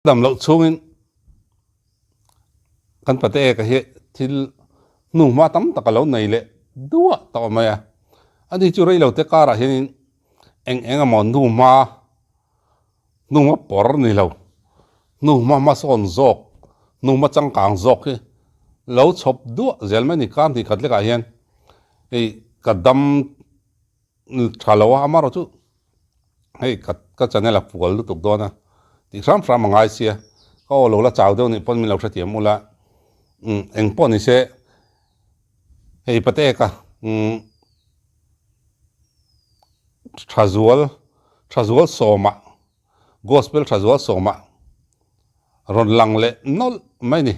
Dam loh chhungin kan pate eka hi thil hnuhma tam tak a lo nei leh duah tawh mai a. Ani chu rei lo te karah hianin eng eng emaw hnuhma hnuhma pawr ni lo, hnuhma hmasawn zawk, hnuhma changkang zawk hi lo chhawp duah zel mai a ni. Kar hnih khat lekah hian hei ka dam tha lo a, amaherawhchu hei ka ka channel a fual lutuk dawn a tih hram hram a ngai sia ka aw lo la chau deuh nih pawn min lo hrethiam ula umm eng pawh ni se hei patek a umm tha zual tha zual sawmah gospel tha zual sawmah rawn lang leh nawlh mai ni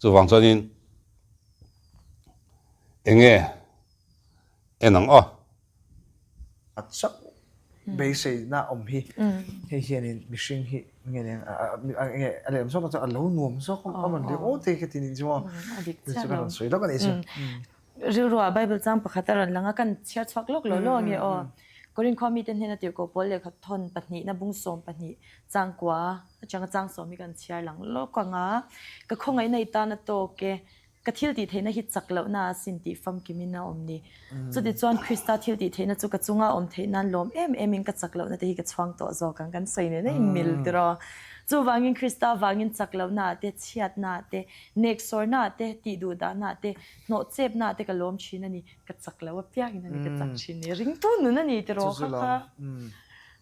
chuvang chuanin eng nge en ang aw. A chauh beiseina awm hi hei hianin mihring hi nge nen nge a lehlam zawk chuan a lo nuam zawk a man leh aw te ka ti nih chu maw chu ka rawn sawi lawk a nih chu. Rilruah Bible chang pakhat a rawn lang a, kan chhiar chhuak lawk lo lawk ange aw. Korin khua mite hnena tirhkoh pawl lehkha thawn pahnihna bung 12 chang kua atanga chang sawm hi kan chhiar lang lawk ang a, ka khawngaihna i tan a tawk e. Ka thil tih theihna hi chak lohna a sin tih famkimin a awm ni. Chutichuan Krista thil tih theihna chu ka chunga awm theih nan lawm em emin ka chak lohna te hi ka chhuang tawh zawk ang kan sawi nen a inmil tiraw. Chuvangin Krista vangin chak lohna ah te, chhiatna ah te, neksawrna ah te, tih duhdahna ah te, hnawhchepna ah te ka lawm thin a ni. Ka chak loh apiangin a ni ka chak thin ni. Ringtu nun a ni tiraw kha kha.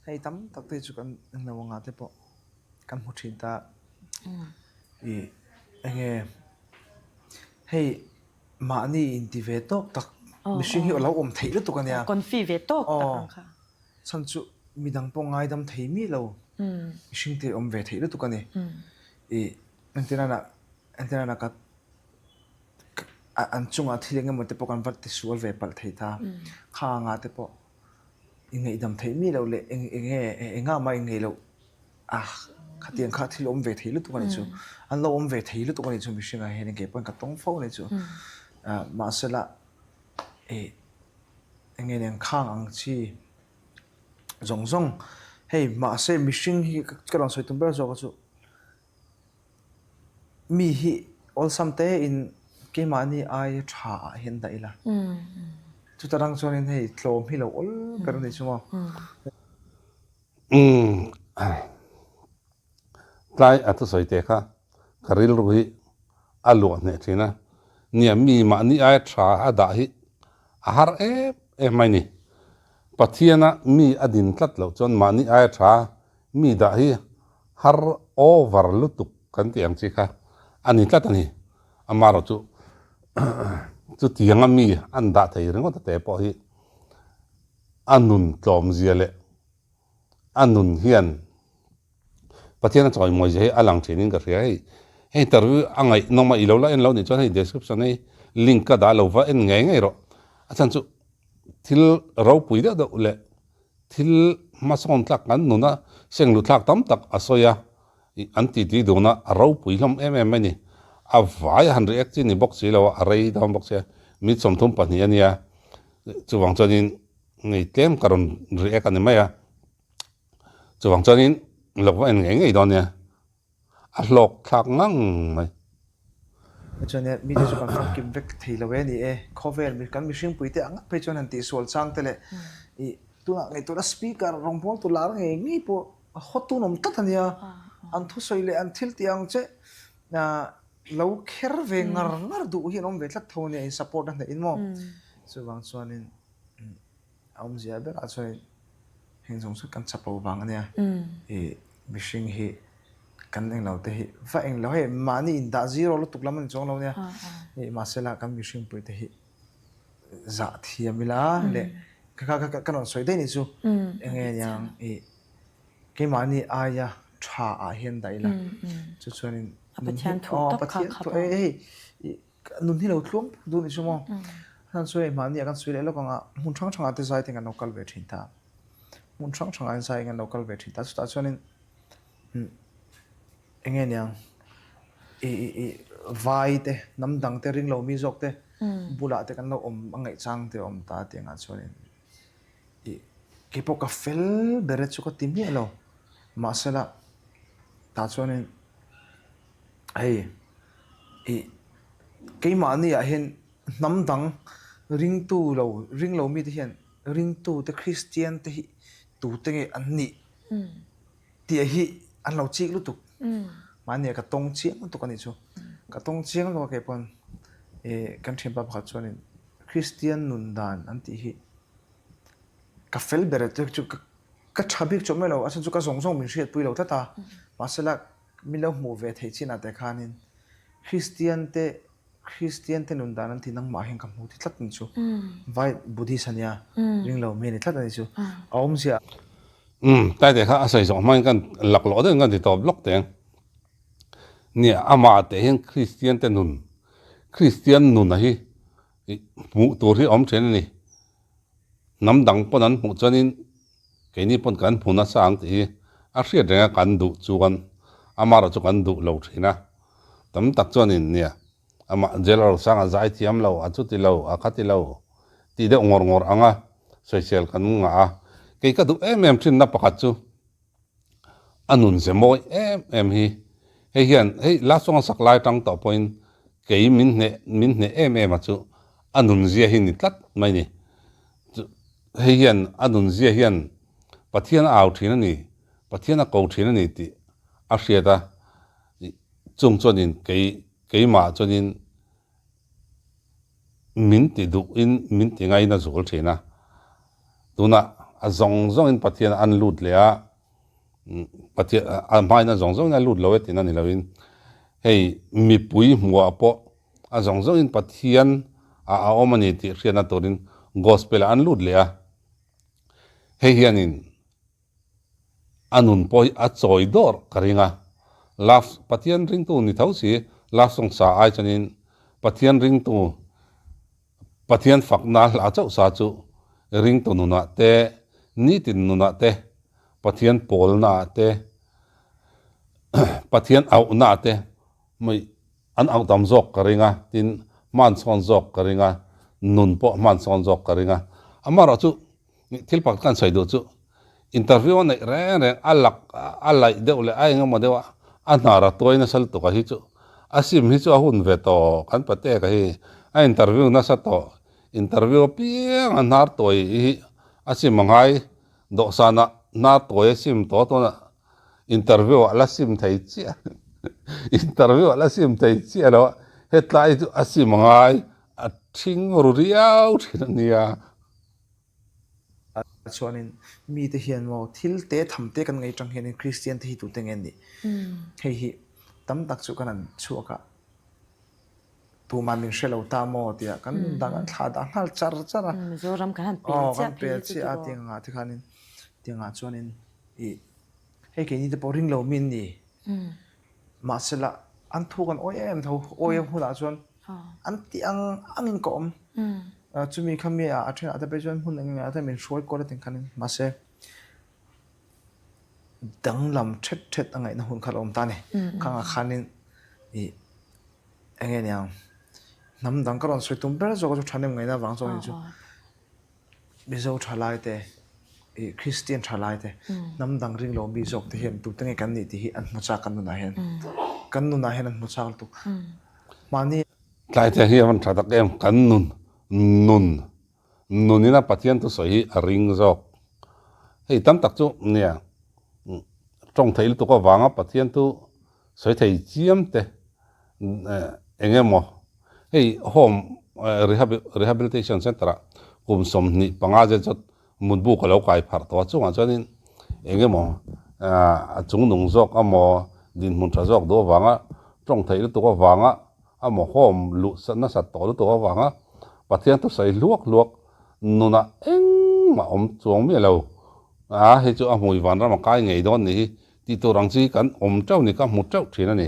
Hei tam tak te chu kan englo anga te pawh kan hmu thin ta. I enge hei mahni inti ve tawk tak mihring hi alo awm theih lutuk ania. Confi ve tawk tak ang kha. Chhan chu midang pawh ngaidam thei mi lo mihring te awm ve theih lutuk ani. I entirana entirana ka an chungah thil engemaw te pawh kan va tisual ve palh thei ta. Kha anga te pawh i ngaihdam theih mi loh leh eng enge engah mah i ngaih loh a khatiang kha thil awm ve thei lutuk a nih chu an lo awm ve thei lutuk a nih chu mihringah hian kei pawn ka tawng fo a nih chu mahsela ih eng nge nen khang ang chi zawng zawng hei mahse mihring hi ka rawn sawi tum ber zawk a chu Mi hi awlsam te in keimahni aia tha ah hian dah ila. Chuta rang chuanin hei tlawm hi lo awl ber a ni chu maw. Umm tlai a thusawi te kha ka rilru hi a luah hneh thin a, nia mi mahni aia tha a dah hi a har em em mai ni. Pathiana mi a din tlat loh chuan mahni aia tha Mi dah hi har over lutuk kan tih ang chi kha a ni tlat a ni. Amaherawh chu chutianga mi an dah thei ringawt a te pawh hi a nun tlawmzia leh a nun hian Pathian a chawimawi zia hi a lang thinin ka hria. Hei hei interview a ngaihnawm a, i lo la en lo nih chuan hei description hei link ka dah lo va en ngei ngei rawh. A chhan chu thil ropui deuh deuh leh Thil hmasawn tlak kan nuna senglu thlak tam tak a sawi a, an titi dun a, a ropui hlawm em em mai ni. A vai a han react chi ni bawk si lo a, a rei dawn bawk sia, minute 32 a nia, chuvang chuanin ngei tlem ka rawn react a ni mai a, chuvang chuanin lawk va en ngei ngei dawn nia. A hlawk thlak ngang mai. Chuan e, mite chu kan famkim vek thei lo e ni e. Khawvel kan mihringpui te ang phei chuan han tihsual chang te leh i tunah ngaihtuahna speaker rawngbawltu lar ngei ngei pawh a hawtun awm tlat a nia. An thusawi leh an thil tih ang che lo kher ve ngar ngar duh hi an awm ve tlat tho a nia in support a hnehin maw. Chuvang chuanin. A awmzia berah chuan heng zawng chu kan chapo vang a nia. I mihring hi kan englo te hi va englo hei mahni indah zero lutuk lam a ni chuang lo nia. I mahsela kan mihring pui te hi zah thiam ila leh ka ka ka rawn sawi daih nih chu enge niang i keimahni aia tha ah hian dah ila chu chuanin A Pathian thu tak kha kha hei Nun hi lo tluang puk duh ni chu maw? Hlan chu hei mahni ah kan sawi leh lawk ang a, hmun hrang hrangah te zai te kan lo kal ve thin ta. Hmun hrang hrangah hian zai kan lo kal ve thin ta. Chutah chuanin eng nge niang i i i vai te, hnam dang te, ring lo mi zawk te bulah te kan lo awm a ngaih chang te a awm ta tih angah chuanin i keipawh ka fel ber e chu ka ti miah lo. Mahsela. Tah chuanin hei ih keimahni ah hian hnam dang ringtu lo ring lo mite hian ringtu te Kristian te hi tute nge an nih tih hi an lo chik lutuk. Mahni ah ka tawng chiang lutuk a nih chu. Ka tawng chiang lutuk a kei pawn ih kan thianpa pakhat chuanin Kristian nun dan an tih hi ka fel ber e chu ka Ka tha bik chawp mai lo, a chhan chu ka zawng zawng min hriatpui lo tlat a, mahsela min lo hmuh ve theih chinah te khanin Kristian te Kristian te nun dan an ti nangmah hian ka hmu ti tlat ni chu, vai Buddhist a nia, ring lo mi a ni tlat a ni chu, a awmzia. Umm, Taite kha a sawi zawh hmain kan laklawh deuhin kan ti tawp lawk teng. Nia, amah teh hian Kristian te nun, Kristian nun a hi hmuh tur hi a awm thin a ni. Hnam dang pawn an hmuh chuanin keini pawn kan hmu nasa ang tih hi a hriat reng a, kan duh chuan amaherawh chu kan duh lo thin a. Tam tak chuanin nia amah jail a rosanga zai thiam lo, a chuti lo, a khati lo tih deuh ngawr ngawr anga sawisel kan ngah a. Kei ka duh em em thinna pakhat chu a nun ze mawi em em hi. Hei hian hei last song a sak lai atang tawh pawhin kei min hneh min hneh em em a chu a nun zia hi ni tlat mai ni. Chu hei hian a nun zia hian Pathian a au thin a ni, Pathian a ko thin a ni tih a hriat a, chung chuanin kei keimah chuanin Min ti duhin min ti ngaina zual thin a, tunah a zawng zawngin Pathian an lut leh a, Pathian a hmain a zawng zawngin a lut lo e tihna ni loin hei mipui hmuhah pawh a zawng zawngin Pathian a a awm a ni tih hriatna turin Gospel ah an lut leh a, hei hianin A nun pawh hi a chawi dawr ka ring a. Love Pathian ringtu ni tho si, love song sa ai chuanin Pathian ringtu Pathian fakna hla chauh sa chu ringtu nunah te, nitin nunah te, Pathian pawlna ah te, Pathian auhna ah te mai an auh tam zawk ka ring a, tin hmansawn zawk ka ring a, nun pawh hmansawn zawk ka ring a. Amaherawhchu chu Thil pakhat kan sawi duh chu interview a neih reng reng a lak a laih deuh leh a engemaw deuh a a hnar a tuai nasa lutuk a hi chu a sim hi chu a hun ve tawh kan patek a hi a interview nasa tawh interview apiang a hnar tuai hi a sim a ngai dawhsan ah hnar tuai a sim tawh a tunah interview ah la sim thei chiah interview ah la sim thei chiah lo a hetlai chu a sim a ngai a thing ru riau thin a nia. Chuanin mite hian maw thil te tham te kan ngaih tang hianin Kristian te hi tute nge an nih? Hei hi tam tak chu kan han chhuak a, tumah min hre lo ta maw tia kan dang an thlah dah nghal char char a. Mizoram kan han pel chiah phei hi chu tiraw? Aw kan pel chiah a tiangah te khanin tiangah chuanin ih hei keini te pawh ring lo mi an ni. Mahsela an thu kan awi em tho, awi a hunah chuan an tih ang angin ka awm. Chumi kha mi a thenah te pawh chuan hmun eng engah te min hruai kual a ting khanin mahse danglam thet thet a ngaihna hun kha a awm ta a ni. Khangah khanin ih eng nge niang hnam dang ka rawn sawi tum ber zawk chu thahnem ngaihna avang chuan ni chu. Mizo thalai te, ih Kristian thalai te, hnam dang ring lo mi zawk te hian tute nge kan nih tih hi an hmu chak kan nunah hian. Kan nunah hian an hmu chak lutuk. Mahni. Tlai te hi a van tha tak em, kan nun, nun, nun ina Pathian thusawi hi a ring zawk. Hei tam tak chu nia tawng theih lutuk avanga Pathian thu sawi thei chiam te eng emaw hei home rehabilitation centre ah kum 25 zet zawt mutbu ka lo kai pharh tawh a chungah chuanin eng emaw a chungnung zawk emaw dinhmun tha zawk duh avanga tawng theih lutuk avanga emaw home luh nasat tawh lutuk avanga Pathian thusawi hluak hluak nunah engmah awm chuang miah lo a hei chu a hmui vanram a kai ngei dawn ni hi Tih tur ang chi kan awm teuh ni ka hmu teuh thin a ni.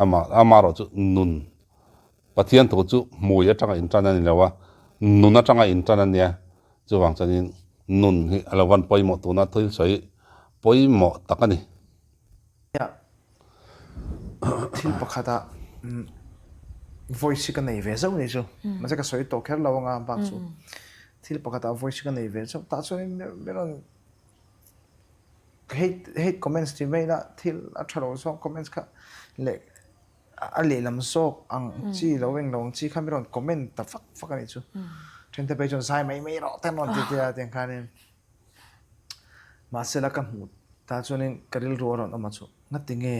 Amah amaherawh chu nun Pathian thu chu hmui atanga intan a ni lo a, nun atanga intan a nia. Chuvang chuanin nun hi a lo van pawimawh tuna thil sawi pawimawh tak a ni. Nia, thil pakhata voice hi ka nei ve zauh ni chu. Mahse ka sawi tawh kher lo anga bak chu. Thil pakhata voice hi ka nei ve zauh tah chuanin mi rawn. Hate hate comments tih mai ila thil a tha lo zawk comments kha leh a lehlam zawk ang chi lo eng lo ang chi kha mi rawn comment ta fak fak a nih chu. Thente phei chuan zai mai mai rawh te an rawn ti tia tiang khanin mahsela ka hmuh ta chuanin ka rilru a rawn awm a chu ngatinge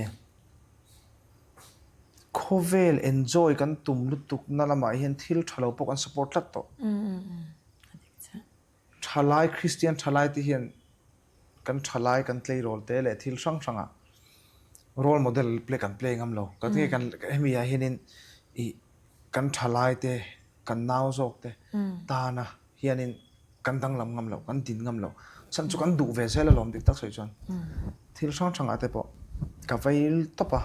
khawvel enjoy kan tum lutuk na lamah hian thil tha lo pawh kan support tlat tawh. Thalai Kristian thalai te hian kan thalai kan tleirawl te leh thil hrang hrang ah role model play kan play ngam lo. Ka nge kan hemi ah hianin ih kan thalai te kan nau zawk te tana hianin kan danglam ngam lo, kan din ngam lo. Chhan chu kan duh ve zel alawm dik tak sawi chuan. Thil hrang hrang ah te pawh ka vei tawp a,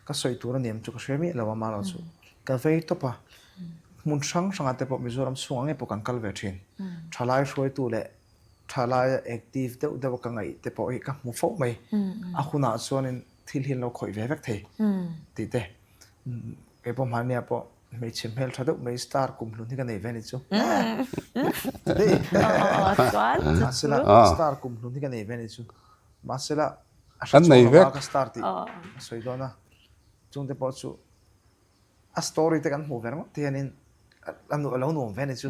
ka sawi tur a niam chu ka hre miah lo a amaherawhchu ka vei tawp a. Hmun hrang hrangah te pawh Mizoram chhungah ngei pawh kan kal ve thin. Thalai hruaitu leh thalaia active deuh deuh a ka ngaih te pawh hi ka hmu fo mai. A hunah chuanin thil hi an lo khawih ve vek thei tih te. Kei pawh hmania pawh hmeichhe hmel tha deuh mai star kum hlun hi ka nei ve a ni chu. Mahsela star kum hlun hi ka nei ve a ni chu. Mahsela a hre chhuak lo a ka star tih a sawi dawn a. Chungte pawh chu A story te kan hmuh ve ringawt te hianin a lo nuam ve a ni chu.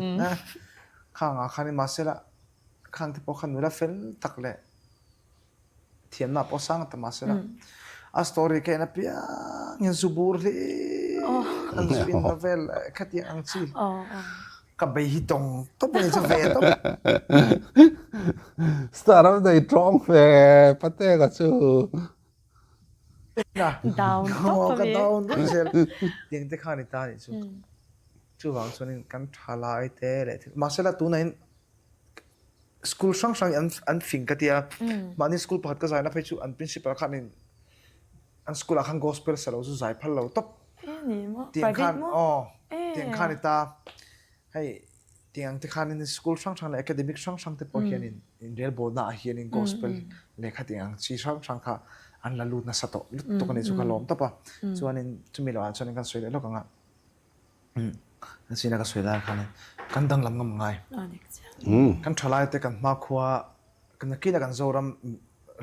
Khang ah khanin mahsela khang te pawh kha nula fel tak leh thiamna pawh sang ta mahsela a story ka en apiangin zu bur hlir an zu in na vel khatiang ang chi ka bei hi tawng tawp a ni chu ve tawp. Star a nei tawng ve Pateka chu. Down tawp a mi. Ka down vek zel. Tiang te khan i ta nih chu. Chuvang chuanin kan tha lai te leh thil. Mahsela tunahin school hrang hrang hi an fing ka tia. Mahni school pakhat ka zaina phei chu an principal khanin an school ah khan gospel sa lo chu zai phal lo tawp. Tiang khan aw tiang khan i ta. Hei tiang te khanin school hrang hrang leh academic hrang hrang te pawh hianin inrelbawlna ah hianin gospel lehkha tih ang chi hrang hrang kha an la lut nasa tawh lutuk a ni chu ka lawm tawp a. Chuanin chumi lohah chuanin kan sawi leh lawk ang a, an sina ka sawi lai khanin kan danglam ngam ngai. Kan thalai te kan hmakhua nakina kan Zoram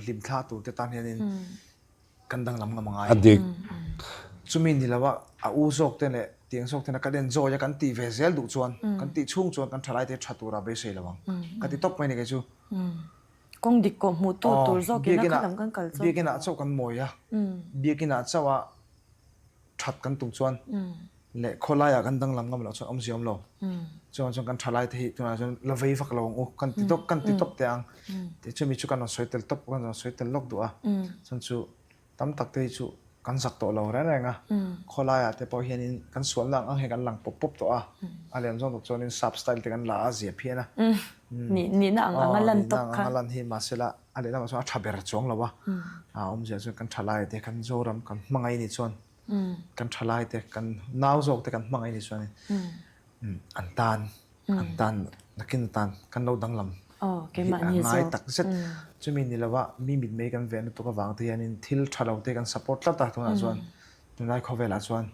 hlimthla tur te tan hianin kan danglam ngam a ngai. A dik. Chumi ni lo a, a u zawk te leh tiang zawk tena kan enjoy a kan tih ve zel duh chuan, kan tih chhung chuan kan thalai te tha tura beisei lo ang. Ka ti tawp mai ni kei chu. Kawng dik kawh hmuh tu tur zawk in a kha lam kan kal chauh. Biakin ah chauh kan mawi a, biakin ah chauh a that kan tum chuan leh khawlaiah kan danglam ngam loh chuan awmzia awm lo. Chuan chuan kan thalai te hi tunah chuan la vei vak lo ang u, kan ti tawp kan ti tawp teh ang. Tih chumi chu kan rawn sawi tel tawp kan rawn sawi tel lawk duh a. Chuan chu tam tak te hi chu kan zak tawh lo reng reng a. Khawlaiah te pawh hianin kan sualna ang ang hi kan lang pawp pawp tawh a. A lem zawng tak chuanin sap style te kan la a zia phian a. Nihna ang ang a lan tawp kha. Nihna ang ang a lan hi mahsela a lehlamah chuan a tha ber chuang lo a. A awmzia chuan kan thalai te kan Zoram kan hmangaih ni chuan kan thalai te kan nau zawk te kan hmangaih ni chuan an tan an tan nakin atan kan lo danglam hi a ngai tak zet. Chumi ni lova mi mitmei kan veh lutuk avang te hianin thil tha lo te kan support tlat a tunah chuan tunlai khawvelah chuan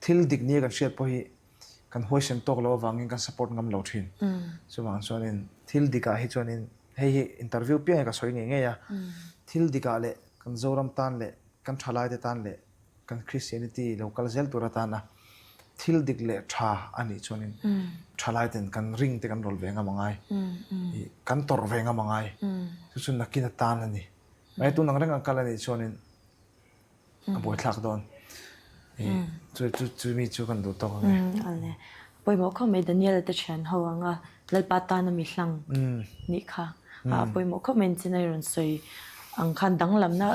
thil dik nia kan hriat pawh hi kan huaisen tawk lo avangin kan support ngam lo thin. Chuvang chuanin thil dikah hi chuanin hei hi interview piang hi ka sawi ngei ngei a, thil dikah leh kan Zoram tan leh kan thalaite tan leh kan Christianity lo kal zel tur atana thil dik leh tha a nih chuanin thalaiten kan ring te kan rawl ve ngam angai, kan tawrh ve ngam angai. Chu chu nakin atan a ni. Mahse tun ang reng ang kal a nih chuanin a buaithlak dawn. Chu chu chu mi chu kan duh tawk ang e. Pawimawh khawp mai Daniel te thian ho anga Lalpa tana mi hlang nih kha a pawimawh khawp mai chin a rawn sawi ang khan danglamna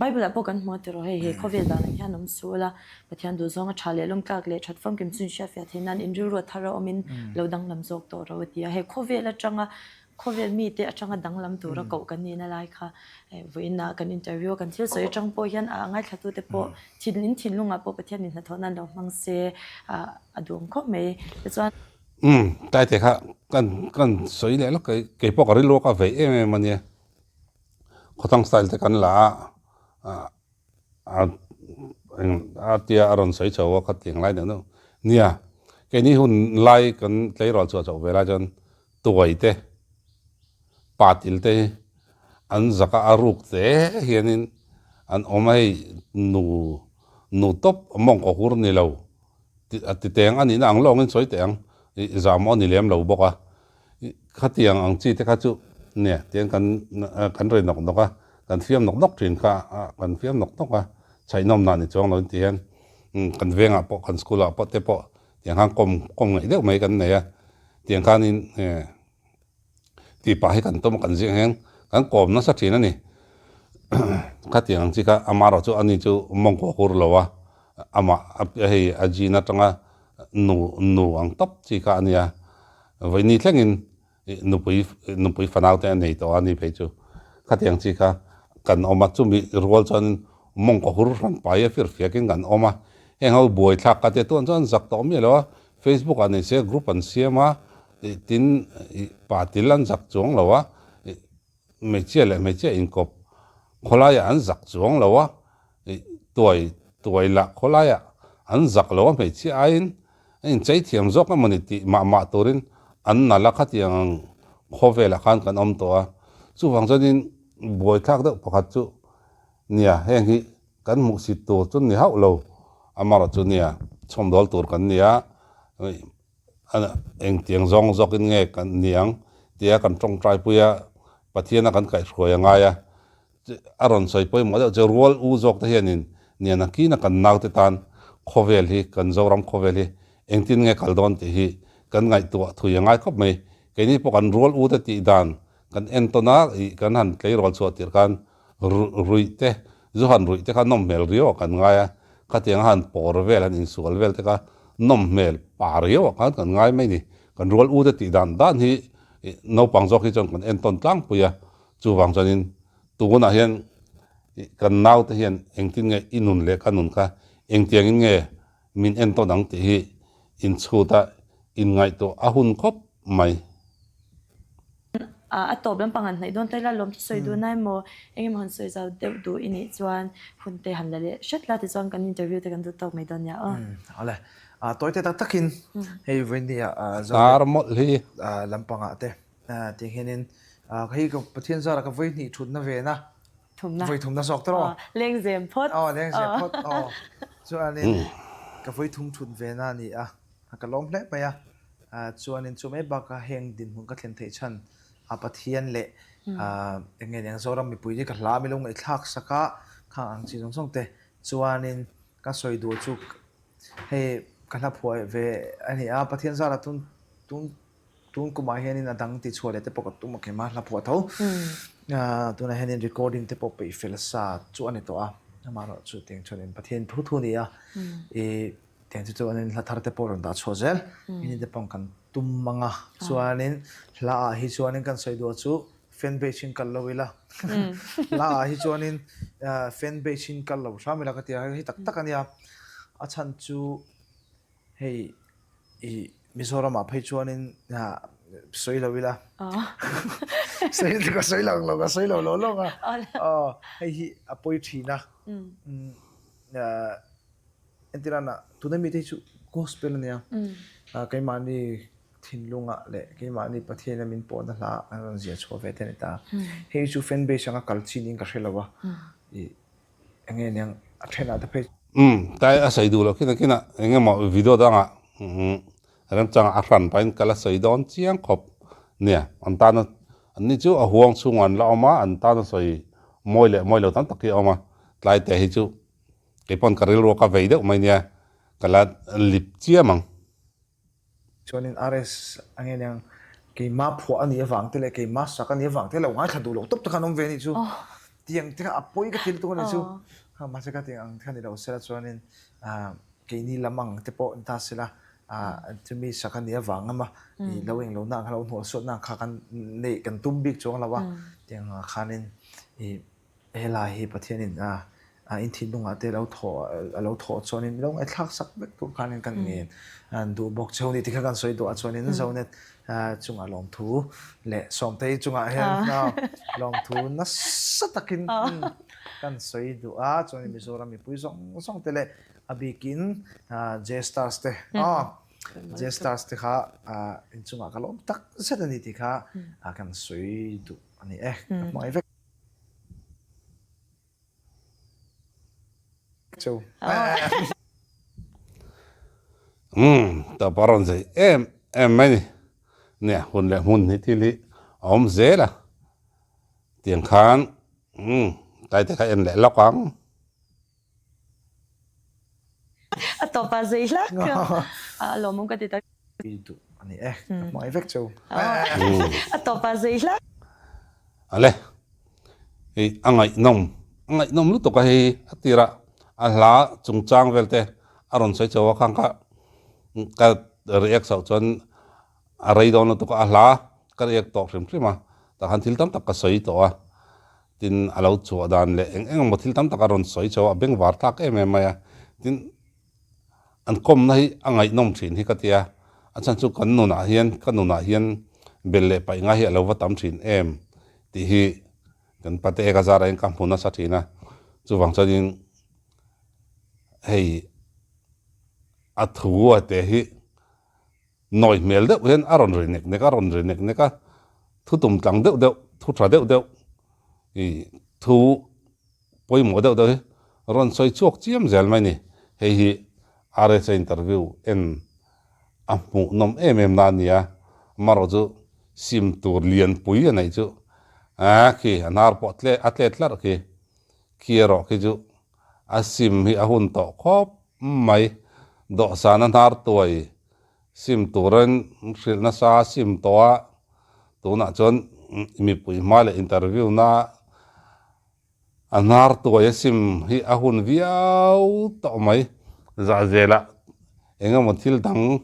Bible ah pawh kan hmu a tiraw hei he khawvel dan ang hian awm suh ula Pathian duh zawnga tha leh lawmtlak leh that famkim chu inhriatfiah theih nan inrilru a thar a awmin lo danglam zawk tawh ro a ti a he khawvel atanga Khawvel mite atanga danglam tura koh kan nihna lai kha vawiinah kan interview a kan thil sawi atang pawh hian a ngaithlatute pawh thin in thinlungah pawh Pathianin hnathawh nan lo hmang se a duhawm khawp mai. Tichuan. Umm Taite kha kan kan sawi leh lawk kei pawh ka rilru ka vei em em a nia. Khawthlang style te kan la a a eng a tia a rawn sawi chho a khatiang lai deuh deuh. Nia keini hun lai kan tleirawl chhuah chhoh ve lai chuan tuai te, patil te hi. An zaka a ruk te hianin an awm a hei nu nu tawp mawngkaw hur ni lo a ti teng a nihna ang lawngin sawi teh ang ih zahmawh a ni lem lo bawk a khatiang ang chi te kha chu nia tiang kan kan rei nawk nawk a kan fiam nawk nawk thin kha kan fiam nawk nawk a chhaihnawm nah ni chuang lo in ti hian kan vengah pawh kan school ah pawh te pawh tiang khan kawm kawm ngaih deuh mai kan nei a tiang khanin Tih pah hi kan tum a kan zing hian kan kawm nasa thin a ni. Khatiang ang chi kha amaherawh chu ani chu mawngkaw hur lo a, amah hei a gene atanga nu nu ang tawp chi kha a nia. Vawiini thlengin nupui nupui fanau te a nei tawh a ni phei chu. Khatiang chi kha kan awm a, chumi rual chuan mawngkaw hur hran pai a firfiakin kan awm a. Heng ho buaithlak ka tia tuan chuan zak tawh miah lo a, Facebook ah nei se group an siam a, Tin, pa til an zak chuang lo a, hmeichhia leh hmeichhia inkawp khawlaiah an zak chuang lo a, tuai tuai lah khawlaiah an zak lo a, hmeichhia aiin a inchei thiam zawk emawni tih mah mah turin an nalh a, khatiang ang khawvelah khan kan awm tawh a. Chuvang chuanin buaithlak deuh pakhat chu nia, heng hi kan hmuhsit tur chu ni hauh lo, amaherawh chu nia chhawmdawl tur kan ni a. Engtiang zawng zawkin nge kan ni ang tia kan tawngtai pui a, Pathiana kan kaihhruai a ngai a, a rawn sawi pawimawh deuh chu rual u zawk te hianin nian a kina kan naute tan khawvel hi kan Zoram khawvel hi engtin nge kal dawn tih hi kan ngaihtuah thui a ngai khawp mai. Keini pawh kan rual u te tih dan kan entawn a, ih kan han tleirawl chhuah tirh khan Ruih te, zu han ruih te kha nawm hmel riau ah kan ngai a, khatiang a han pawr vel, han insual vel te kha nawm hmel pa riau ah khan kan ngai mai ni. Kan rual u te tih dan dan hi naupang zawk hi chuan kan entawn tlangpui a, chuvang chuanin tunah hian kan naute hian engtin nge i nun leh ka nun kha engtiangin nge min entawn ang tih hi inchhut a inngaihtuah a hun khawp mai. A tawp lampang han hnaih dawn ta ila lawm chu sawi duh na emaw eng emaw han sawi zau deuh duh i nih chuan hun te han la leh hret la tichuan kan interview te kan duh tawk mai dawn nia aw. Awle tawi te tak takin hei vawinia Tar mawlh hi. Lampangah te tiang hianin hei ka Pathian zarah ka vawihnih thutna ve na Thumna. Vawi thumna zawk tawh aw. Lengzem phawt. Aw lengzem phawt aw. Chuanin ka vawi thum thut ve na a ni a, ka lawm hle mai a. Chuanin chu mai bakah heng dinhmun ka thlen theih chhan a Pathian leh eng nge niang Zoram mipui hi ka hla mi lo ngaihthlak sak a, khang ang chi zawng zawng te. Chuanin ka sawi duh chu hei ka hla phuah ve a ni a, Pathian zara tun tun Tun kumah hianin a dang tichhuah leh te pawh ka tum a kema hla phuah tho. Tunah hianin recording te pawh peih fel sa chu a ni tawh a. Amaherawh chu tiang chuanin Pathian thu thu a ni a. I tiang chu chuanin hla thar te pawh rawn dah chhuah zel. Ini te pawh kan tum ang a. Chuanin hla ah hi chuanin kan sawi duh chu fan page in kal lo ila. Hla ah hi chuanin fan page in kal lo hram ila ka ti a. Hei tak tak a nia. A chhan chu Hei i Mizoram ah phei chuanin sawi lo ila sawi ka sawi lo lo ka sawi lo lo lawng a aw hei hi a pawi thin a entir a tuna mite hi chu gospel ania keimahni thinlungah leh keimahni Pathian a min pawhna hla an rawn ziah chhuah ve te a ni ta hei chu fan base anga kal chin in ka hre lo a i Eng nge niang a thenah te phei. Umm tlai a sawi duh loh khin a kinah eng emaw video dangah umm remchangah a hran pahin ka la sawi dawn chiang khawp nia an tana an ni chu a huang chhungah an la awm a an tana sawi mawi leh mawi lo tam tak hi a awm a tlai te hi chu keipawn ka rilru a ka vei deuh mai nia ka la lip chiam ang. Chuanin RS a nge niang keimah phuah a nih avang te leh keimah sak a nih avang te lo ngaithla duh loh tawp te khan awm ve a nih chu. Tiang te kha a pawi ka ti lutuk a nih chu. Mahse ka tiang ang te kha ni lo sela chuanin keini lam ang te pawh ni ta sela chumi sak a nih avang emaw i lo eng lo na ang kha lo hnual suat na ang kha kan neih kan tum bik chuang lo a. Tiang ang khanin i Helai hi Pathianin a in thinlungah te lo thawh a lo thawh chuanin lo ngaihthlak sak vek tur khanin kan ngen duh bawk cheu ni tikha kan sawi duh a chuanin Zonet chungah lawmthu leh Sawmtei chungah hian lawmthu nasa takin kan sawi duh a chuanin Mizoram mipui zawng zawng te leh a bikin J-Stars te J-Stars te kha inchungah ka lawm tak zet a ni tih kha kan sawi duh a ni e ka hmangaih vek. Cheu. Umm tawp a rawn zei em em mai ni. Nia hun leh hmun hi thil hi a awm zel a. Tiang khan umm tlai te kha en leh lawk ang. A tawp a zei hlak a lawmawm ka ti tak. I duh a ni e, ka hmangaih vek cheu. A tawp a zei hlak. Ale, hei a ngaihnawm, a ngaihnawm lutuk a hei a tirah a hla chungchang vel te a rawn sawi chho a khang kha ka react chhoh chuan a rei dawn lutuk a, a hla ka react tawh hrim hrim a, tah khan thil tam tak ka sawi tawh a. Tin, a lo chhuah dan leh eng eng emaw thil tam tak a rawn sawi chho a, a bengvar thlak em em mai a. Tin, an kawmna hi a ngaihnawm thin hi ka ti a, a chhan chu kan nunah hian, ka nunah hian bel leh paih ngai hi a lo va tam thin em tih hi kan pate eka zarah hian ka hmu nasa thin a. Chuvang chuanin hei a thu a te hi Nawi hmel deuh hian a rawn ri nek nek a, rawn ri nek nek a, thu tum tlang deuh deuh, thu tha deuh deuh, ih thu pawimawh deuh deuh hi rawn sawi chhuak chiam zel mai ni. Hei hi RSA interview en a hmuhnawm em em na a ni a, amaherawh chu sim tur lianpui a neih chu aa khi a hnar pawh tle a tlet hlarh khi, khi erawh khi chu a sim hi a hun tawh khawp mai, dawhsan a hnar tuai Sim turin hrilh nasa a sim tawh a, tunah chuan mipui hma leh interview na a hnar tuai a sim hi a hun viau tawh mai. Zah zelah eng emaw thil dang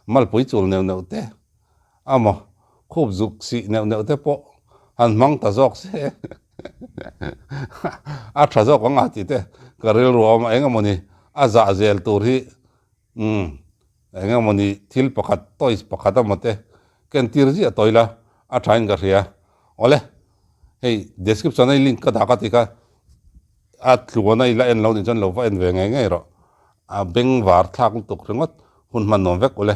malpui chul neuh neuh te amaw khup zuk sih neuh neuh te pawh han hmang ta zawk se a tha zawk ang a tih te ka rilru a awm a, eng emaw ni a zah zel tur hi umm eng emaw ni thil pakhat toys pakhat emaw te ken tir ziah tawh ila a tha in ka hria. Awle hei description a i link ka dah ka tih kha a tluan a ila en lo nih chuan lo va en ve ngei ngei rawh a bengvar thlak lutuk ringawt hun hman nuam vek ule.